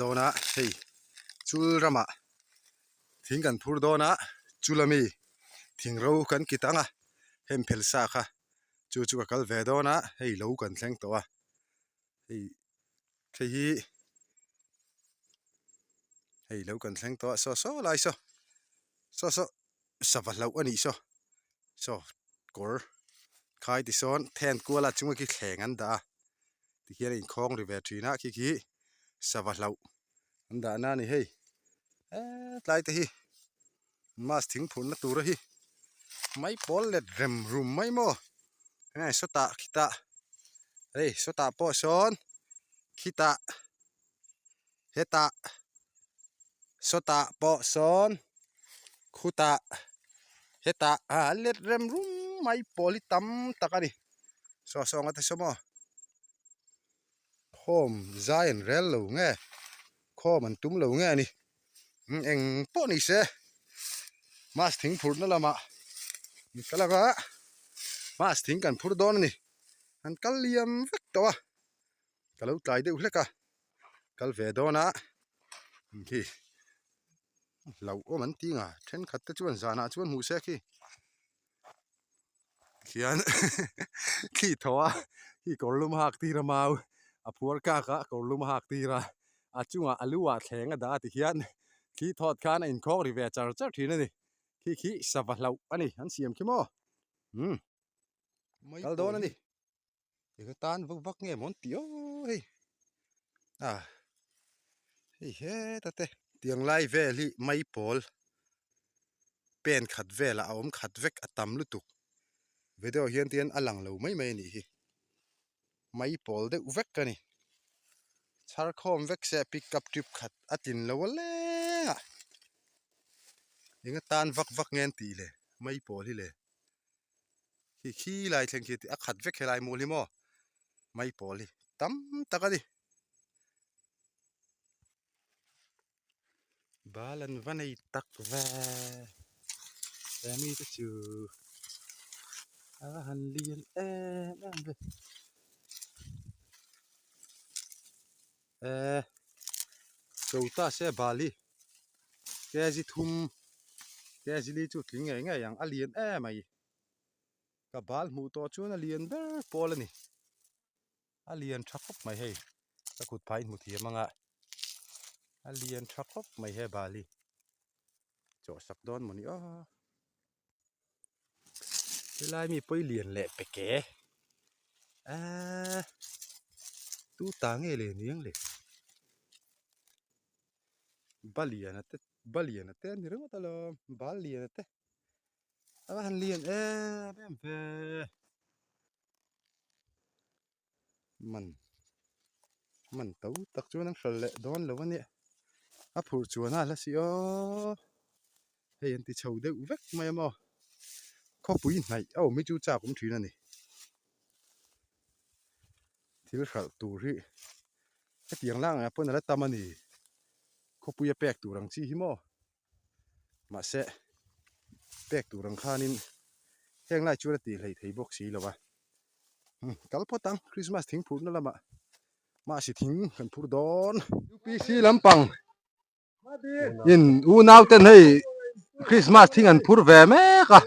dawn a hei chul ramah thing kan phur dawn a chul ami thing ro kan kit ang a hem phel sa kha chu chu ka kal ve dawn a hei lo kan thleng tawh a hei hei hi hei lo kan thleng tawh a saw saw lai saw saw saw sava hlauh a nih saw saw kawr khai ti sawn then kual a chunga khi thleng an dah a tikhian a inkhawng ri ve thin a khi khi sava hlauh an dah na a ni hei hetlai te hi mask thing phurhna tur a hi mai pawl let rem rum mai maw enge sawtah khitah hei sawtah pawh sawn khitah hetah sawtah pawh sawn khutah hetah a let rem rum mai pawl hi tam tak a ni saw saw ang a ti saw maw khawm zai an rel lo nge khawm an tum lo nge a ni eng pawh ni se mask thing phurhna lamah an kal ang a mask thing kan phur dawn a ni an kal liam vek tawh a ka lo tlai deuh hlek a kal ve dawn a khi hlauhawm an ti nga thenkhat te chuan zanah chuan hmuh se khi khian khi thaw a khi kawr lum a hak tir a mau a phuar kak a kawr lum a hak tir a a chungah a lu ah thleng a dah a tikhian khi thawt khan a inkhawng ri ve char char thin a ni khi khi sava hlauh a ni an siam khi maw umm kal dawn a ni. Eng atan vak vak nge maw an tih aw hei a hei heta te tiang lai vel hi mai pawl pen khat velah a awm khat vek a tam lutuk video hian te hian a lang lo mai mai a nih hi mai pawl deuh vek a ni chhar khawm vek se pick up trip khat a tlin lo a leng a eng atan vak vak nge an tih le mai pawl hi le. Khi khi lai thleng khi a khat vek helai mual hi maw mai pawl hi tam tak a ni bal an va nei tak ve he mi te chu a va han lian em em ve eh cho ta se bal hi kg thum kg li chu tling ngei ngei ang a lian em mai ka bal hmuh tawh chuan a lian ber pawl a ni a lian tha khawp mai hei ka kut phah in hmu thiam ang a a lian tha khawp mai he bal hi chawh sak dawn mawni aw helai mi pawi lian leh pe ke eee tu ta nge le niang le ba lian a te ba lian a te a ni ringawt alawm bal lian a te a va han lian em em ve. Man man to tak chuan an hralh leh dawn lo a nia a phurh chuan a la si aw hei an ti chho deuh vek mai a maw khawpui hnaih a awm hi chu chak awm thin a ni thil hralh tur hi hetiang lang ah pawn a la tam a ni khawpui a pek tur ang chi hi maw. Mahse pek tur ang khanin heng lai chuan a tih hleih thei bawk si lo a. Kal phawt ang Christmas thing phurhna lamah mahse thing kan phur dawn. UPC lampang in unau ten hei Christmas thing an phur ve mek a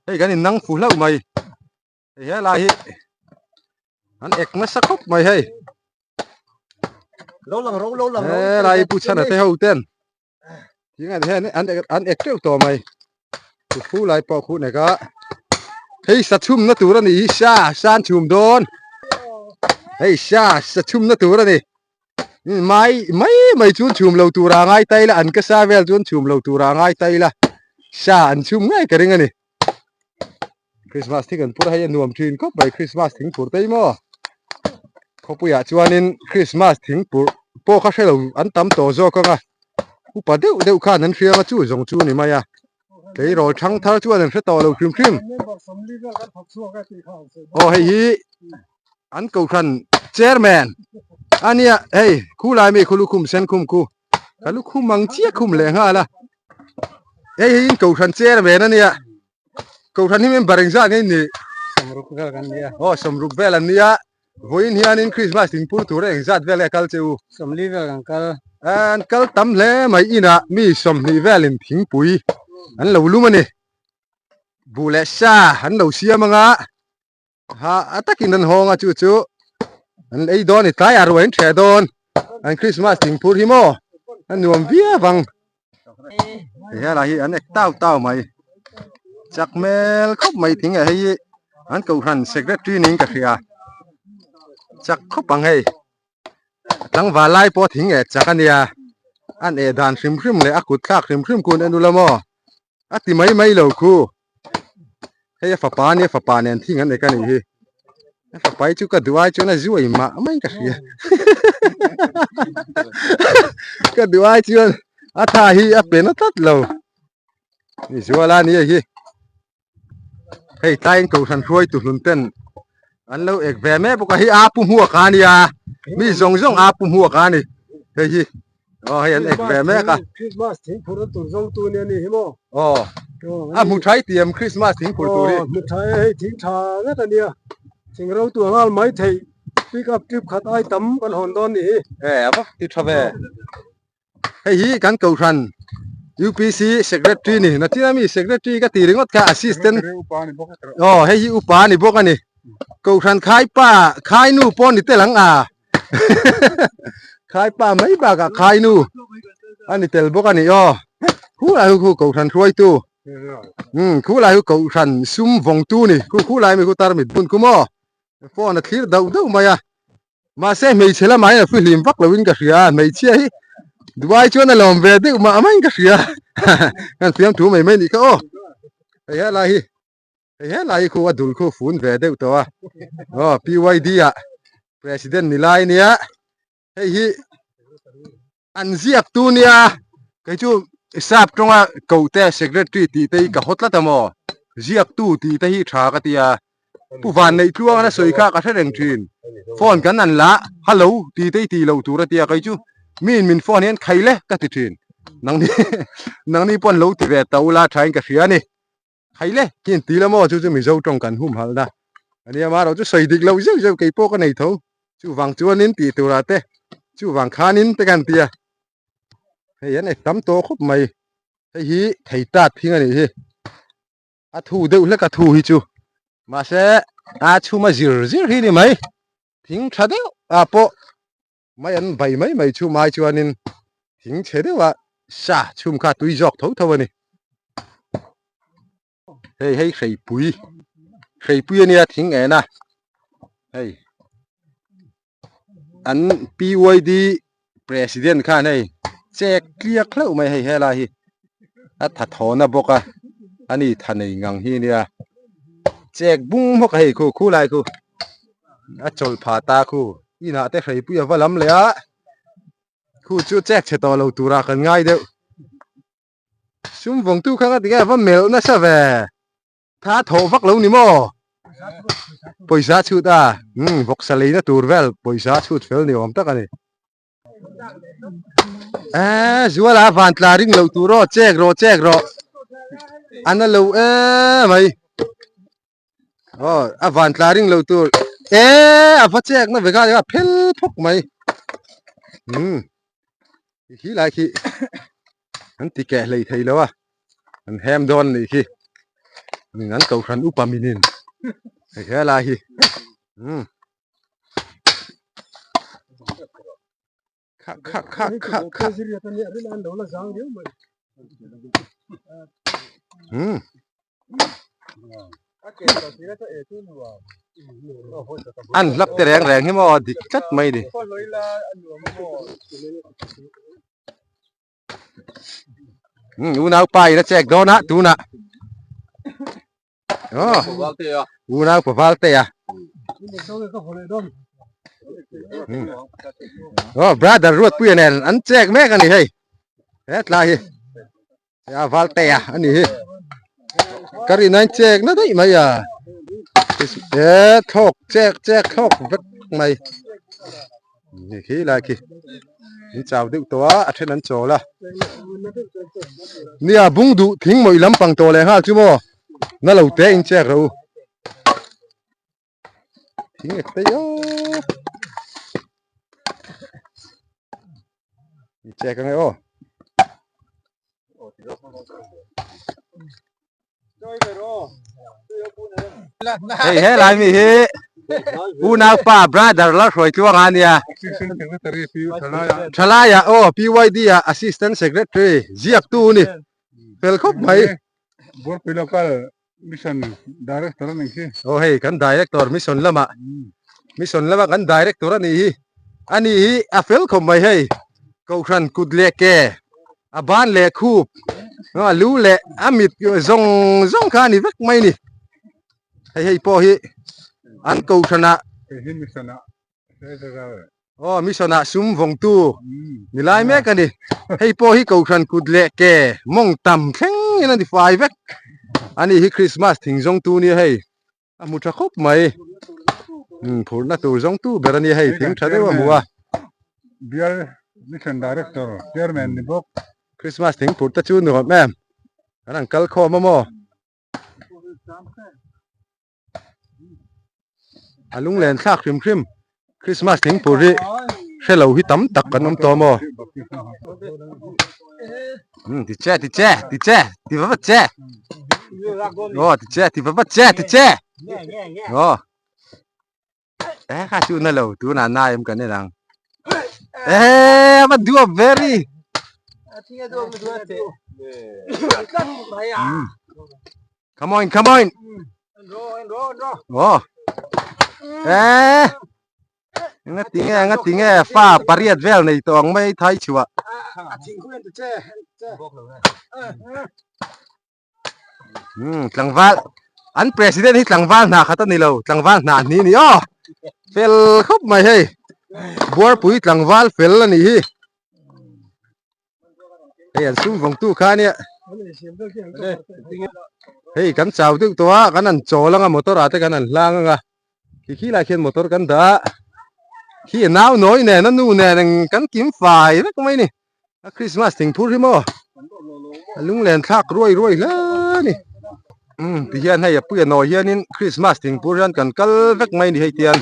hei kan in nang fu hlauh mai. Hei helai hi an ek nasa khawp mai hei. Lo lang ro lo lang ro. Helai pu chhana te ho ten Thing an hian an an ek teuh tawh mai. Chu khu lai pawh khu nek a. Hei sa chhum na tur a ni hi sa sa an chhum dawn. Hei sa sa chhum na tur a ni. Mai mai mai chu an chhum lo tur a ngai ta ila an ka sa vel chu an chhum lo tur a ngai ta ila sa an chhum ngei ka ring a ni. Christmas thing an phur a hei a nuam thin khawp mai Christmas thing phur te hi maw khawpuiah chuanin Christmas thing phur pawh kha hrelo an tam tawh zawk ang a upa deuh deuh khan an hria ang a chu zawng chu a ni mai a tleirawl thang thar chuan an hre tawh lo hrim hrim aw hei hi an kohhran chairman a nia hei khulai mi khu lukhum sen khum khu ka lukhum ang chiah khum leh nghal a hei hi in kohhran chairman a nia kohhran hi member engzah nge ni sawmruk vel kan nia aw sawmruk vel an nia vawiin hianin Christmas thingpur tur a engzat vel nge kal che u sawmli vel kan kal. An kal tam hle mai inah mi sawmhnih velin thingpui an lo lum a ni. Buh leh sa an lo siam anga ha a takin an hawng a chu chu an ei dawn a ni tlaiah ruai an ṭheh dawn an Christmas thingphur hi maw a nuam viau ang. Helai hi an ek tau tau mai chak hmel khawp mai thing eh hei hi an kohhran secretary niin ka hria chak khawp ang hei tlangval lai pawh thing eh chak a nia an eh dan hrim hrim leh a kut thlak hrim hrim kun en ula maw a ti mai mai lo khu hei a fapa ania fapa nen thing an ek a nih hi a fapa hi chu ka duh ai chuan a zuai mah mai ka hria ka duh ai chuan a tha hi a pe na tlat lo ni zuala a ni hei hi hei tlaiin kohhran hruai tu hlun ten an lo ek ve mek bawk a hei a pu hmuak a nia mi zawng zawng a pu hmuak a ni hei hi aw hei an ek ve mek a Christmas thing phur an tur zawng tu nia ni hi maw aw a hmu thai tiam Christmas thing phur tur hi hmu thai hei thing tha vek a nia thing ro tur nghal mai thei pick up trip khat ai tam kan hawn dawn ni hi e a va ti tha ve hei hi kan kohhran UPC secretary ni nachin ami secretary ka ti ringawt kha assistant aw hei hi upa a ni bawk a ni kohhran khai pa khai nu pawh ni tel ang a khai pa mai bakah khai nu a ni tel bawk a ni aw khulai hu khu kohhran hruaitu um khulai hu kohhran sum vawngtu ni khu khulai mi khu tarmit bun khu maw phone a thlir dauh dauh mai a mahse hmeichhe lamah hian a fihlim vak loin ka hria hmeichhia hi Dubai chuan a lawm ve deuh mah maiin ka hria kan fiamthu mai mai nih kha aw hei helai hi. Hei helai hi khu a dul khu fun ve deuh tawh a aw PYD ah president ni lai nia hei hi an ziak tu nia kei chu sap tawnga ko te secretary tih te hi ka haw tlat a maw ziak tu tih te hi tha ka tia pu van neih tluang a sawi kha ka hre reng thin phone kan an la hello tih te hi tih loh tur a tia kei chu mi in min phone hian khai le ka ti thin nangni nangni pawh an lo ti ve ta ula tha in ka hria a ni. Thei le, khi in ti la maw chu chu Mizo tawng kan hum halh na a nia marawh chu sawi dik loh zeuh zeuh kei pawh ka nei tho chuvang chuanin tih turah te chuvang khanin te kan ti a hei an ek tam tawh khawp mai hei hi thei tat thing a nih hi a thu deuh hlek a thu hi chu mahse a chhum a zir zir hi ni mai thing tha deuh ah pawh mai an vai mai mai chhum ai chuanin thing chhe deuh a sa chhum kha tui zawk tho tho a ni hei hei hreipui hreipui a nia thing en a hei an PYD president khan hei chek tliak hlauh mai hei helai hi a tha thawn a bawk a ani tha nei ngang hi nia chek bung bawk a hei khu khu lai khu a chawlh phah ta khu inah te hreipui a va lam leh a khu chu chek chhe tawh lo turah kan ngai deuh sum vawng tu kha ka ti nge va melh nasa ve tha thawh vak lo ni maw pawisa chhut a umm vawksa leina tur vel pawisa chhut fel ni awm tak a ni. Eee Zuala van tla ring loh tur aw chek rawh chek rawh an a lo emai aw a van tla ring loh tur eee a va chek na ve kha a phel phawk mai umm khi lai khi an ti keh hlei thei lo a an hem dawn a nih khi an kohhran upa minin hei helai hi umm. Kha kha kha kha kha. Hmm. An hlap te reng reng hi maw dik tlat mai ni. Hmm, unau pa in a chek dawn a tunah. Oh. Unau paval te a. Oh, brother ruat pui nen an chek mek ani hei. He tla hi. Ya val te a ani hi. Kari nan chek na dai mai a. E thok chek chek thok vek mai. Ni khi lai khi. In chau deuh tawh a, a then an chawl a. Nia bung duh thing mawih lampang tawh leh nghal chu maw na lo te in chek ro. Thing ek te yo. Check ange aw. Hei he lai mi hi unaupa brother la hruai tluang a nia. Thalai ah aw PYD ah assistant secretary ziak tu ni. Fel khawp mai. Buarpui local mission director a nih hi. Aw hei kan director mission lamah mission lama kan director a nih hi. A nih hi a fel khawp mai hei. Kohhran kut leh ke a ban leh khup a lu leh a mit zawng zawng kha a ni vek mai ni. Hei hei pawh hi an kohhranah Hei hi mission ah Aw mission ah sum vawngtu ni lai mek a ni. Hei pawh hi Kohhran kut leh ke mawng tam thleng in a ni fai vek. A ni hi Christmas thing zawngtu nia hei. A hmu tha khawp mai. Umm phurhna tur zawngtu ber a nia hei thing tha deuh a hmu a. Bial Mission Director Chairman ni bawk. Christmas thing phurh te chu nuam em. Kan han kal khawm a maw. A lunglen thlak hrim hrim Christmas thingpur hi hre lo hi tam tak kan awm tawh maw um ti che ti che ti che ti va va che aw ti che ti va va che ti che aw e kha chu na lo tunah na em kan en ang e va duap very Come on, come on. Oh. Eh. Nga tinge, nga tinge fa pariat vel nei tawng mai thai chhuah. Tlangval an president hi tlangval hna khat a ni lo tlangval hna ni ni aw fel khawp mai hei buarpui tlangval fel a nih hi hei an sum vawngtu kha ania hei kan chau deuh tawh a kan han chawl anga motor ah te kan han hlang anga khi khi lai khian motor kan dah a khi a nau nawi nen a nu nen eng kan kim fai vek mai a ni. A Christmas thing phur hi maw a lunglen thlak ruai ruai hle a ni umm ti hian hei a puia nawi hianin Christmas thing phur hian kan kal vek mai a ni hei tian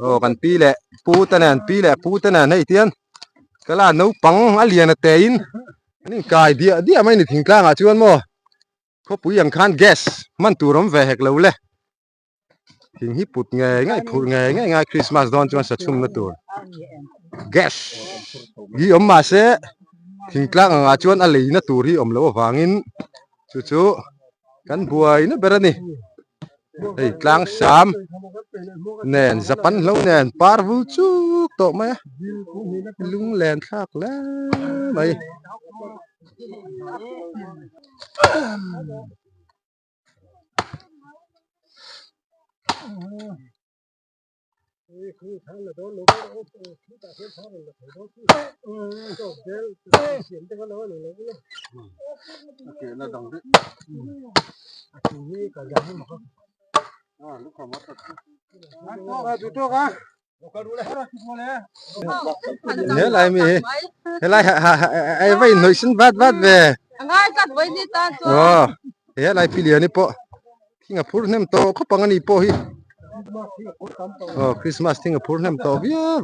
aw kan pi leh pu te nen pi leh pu te nen hei tian kala naupang a lian a te in an inkai diah diah mai a ni thingtlang ah chuan maw khawpui ang khan gas hman tur awm ve hek lo le. Thing hi put ngei ngei phurh ngei ngei ngai Christmas dawn chuan sa chhumna tur gas hi awm mahse thingtlang angah chuan a leina tur hi awm loh avangin chu chu kan buaina ber a ni hei tlang sam nen zapan hlo nen par vul chuk tawh mai a lunglen thlak hle mai. Helai mi hi helai ai vai hnawih sen vat vat ve aw helai pilian hi pawh thing a phur hnem tawh khawp ang ani pawh hi aw christmas thing a phur hnem tawh viau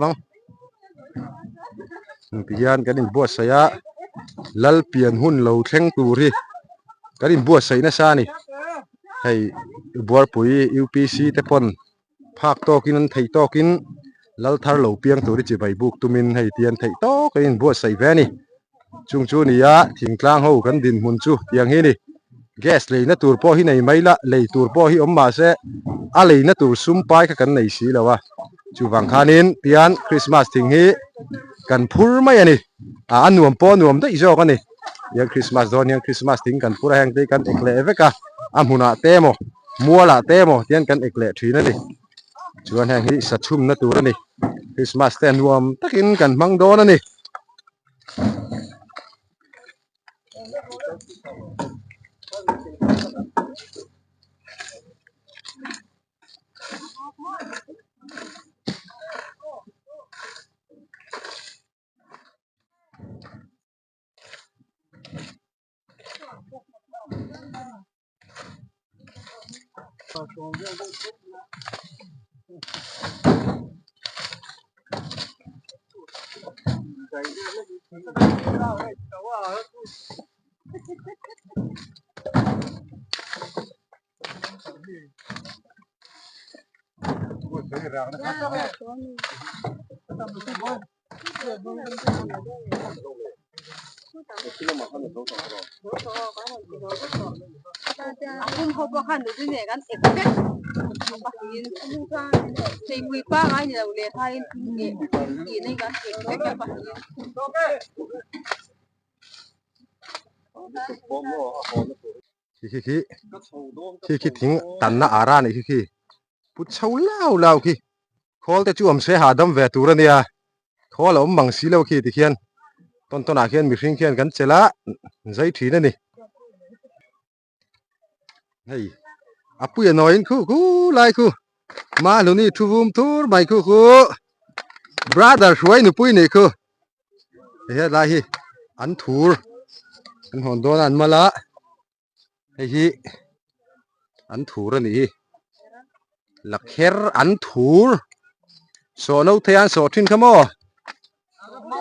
ang tihian kan inbuatsaih a lal pian hun lo thleng tur hi kan inbuatsaih nasa a ni hei buarpui upc te pawn. Phak tawkin an theih tawkin lal thar lo piang tur hi chibai buk tumin hei tian theih tawk a inbuatsaih ve a ni. Chung chu ni a thingtlang ho kan dinhmun chu tiang hi a ni. Gas leina tur pawh hi nei mai la, lei tur pawh hi awm mahse a leina tur sum pai kha kan nei si lo a. Chuvang khanin tian Christmas thing hi kan phur mai a ni. A nuam pawh a nuam daih zawk a ni. Tian Christmas dawn hian Christmas thing kan phur a heng te hi kan ek leh vek a, a hmunah te emaw mualah te emaw tian kan ek leh thin a ni. Chuan heng hi sa chhumna tur a ni. Christmas te nuam takin kan hmang dawn a ni. Khi khi khi khi khi thing tanna ara anih khi khi put chho lau lau khi khawl te chu awm se hahdam ve tur a nia khawl a awm mang si lo khi tikhian tawn tawn ah khian mihring khian kan chelh a zai thin a ni hei a puia nawiin khu khu lai khu mahluni thu vum thur mai khu khu brother hruai nupui nih khu. He lai hi an thur an hawn dawn a an mal a hei hi an thur a nih hi lakher an thur sawh no thei a an sawh thin kha maw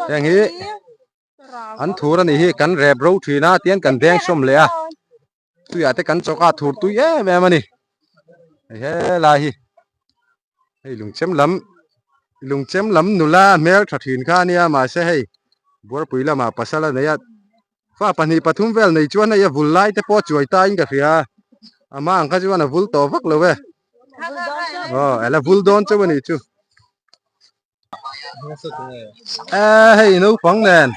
heng hi an thur a nih hi kan rep ro thin a tian kan deng sawm leh a tuiah te kan chawk a thur tui em em a ni helai hi hei lungchem lam lungchem lam nula hmel tha thin kha ania mahse hei buarpui lamah pasal a nei a fa pahnih pathum vel nei chuan hei a vul lai te pawh a chuai ta in ka hria a hma ang kha chuan a vul tawh vak lo e aw ela vul dawn chauh a nih chu. Hei naupang nen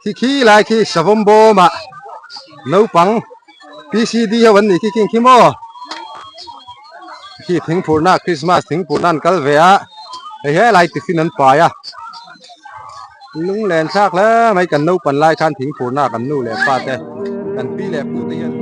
khi khi lai khi savawm bawm ah naupang PCD ho an nih khi khi khi maw khi thingphurhna Christmas thingphurhna an kal ve a hei helai tiffin an pai a lunglen thlak hle mai kan naupan lai khan thingphurhna kan nu leh pa te kan pi leh pu te hian.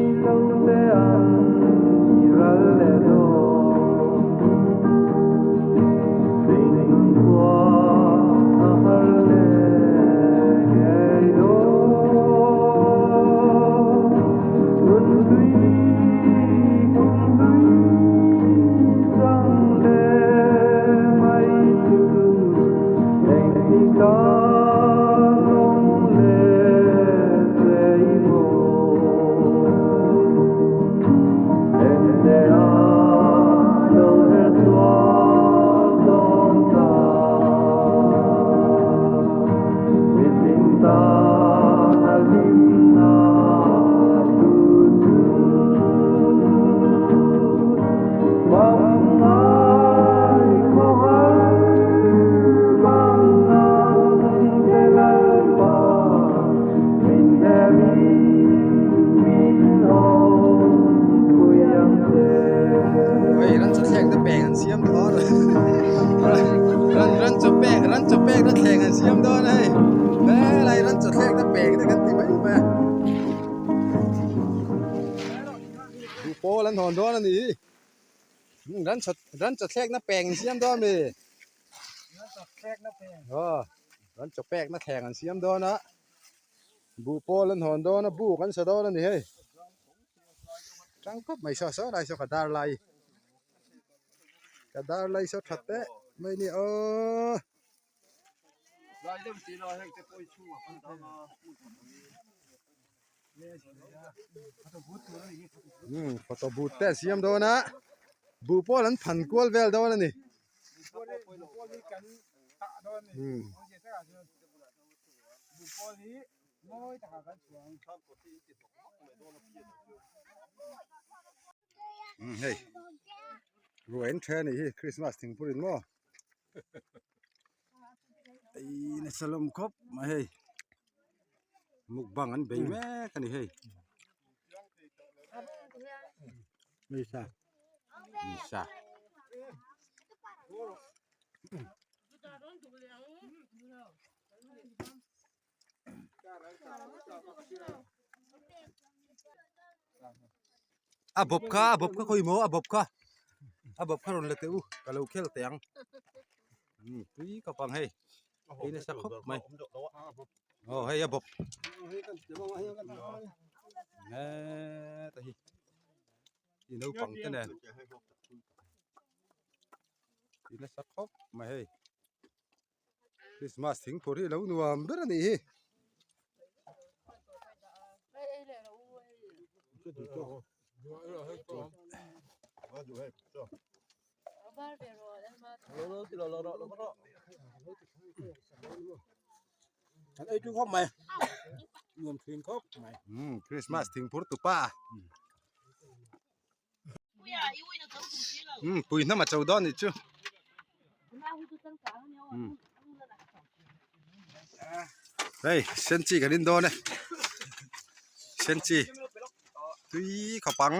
Hei ran chaw thleng te peng an siam dawn ran ran chaw pek ran chaw pek na thleng an siam dawn a hei helai ran chaw thleng te peng te kan ti mai mai a duh pawl an hawn dawn a ni hi ran chaw ran chaw thlek na peng an siam dawn a mi aw ran chaw pek na thleng an siam dawn a. Buh pawl an hawn dawn a buk an sa dawn a ni hei tang khawp mai saw saw lai saw ka dar lai ka dar lai saw that teh mai ni aw umm photo boot te an siam dawn a buh pawl an phan kual vel dawn a ni umm. Hei ruai an then anih hi Christmas thingpur in maw ei nasa lawm khawp mai hei mukbang an bei mek a ni hei misa. A bawp kha a bawp kha khawi maw a bawp kha a bawp kha rawn la teh u ka lo khel teh ang tui khawp ang hei hei nasa khawp mai aw hei a bawp heta hi i naupang te nen i nasa khawp mai hei. Christmas thingphur hi lo nuam ber a nih hi. Kan ei tui khawp mai nuam thin khawp mai. Umm Christmas thingphur tupa. Umm pui hnam a cho dawn nih chu. Umm hei senchi kan in dawn e senchi tui khawp ang.